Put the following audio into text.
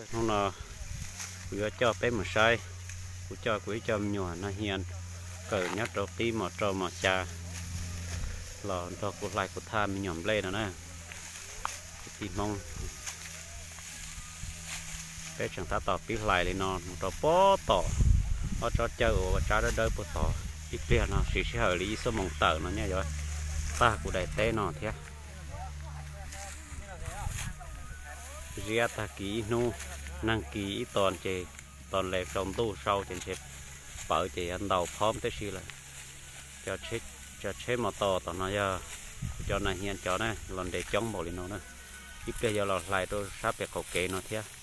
Hnub no kuv yuav coj peb mus saib, kuv coj kuv ib co me nyuam nag hia kawm nyob rau qib mos rau mos xya los nrog kuv hlais kuv thaj me nyuam nplej no na. Kwv tij Hmoob, peb tseem tab tom pib hlais li no mus rau pob tom ob tsob cawj uas ua tsab dawb dawb puag tod. Ib pliag no siv sij hawm li ib xuab moos tawm no nyob yuav tag kuv daim teb no thiab. Ziab tag kis ib hnub, nag kis ib tos ces tos nqes tsaus ntuj sau ces ntshe pawv ces yuav ntaus phob tib si lawm. Cov tsheb mos tos tom no yog kuv cov nag hia cov na, los nres coob npaum li no na. Ib pliag yuav los hlais rau sab pem qaum kev no thiab.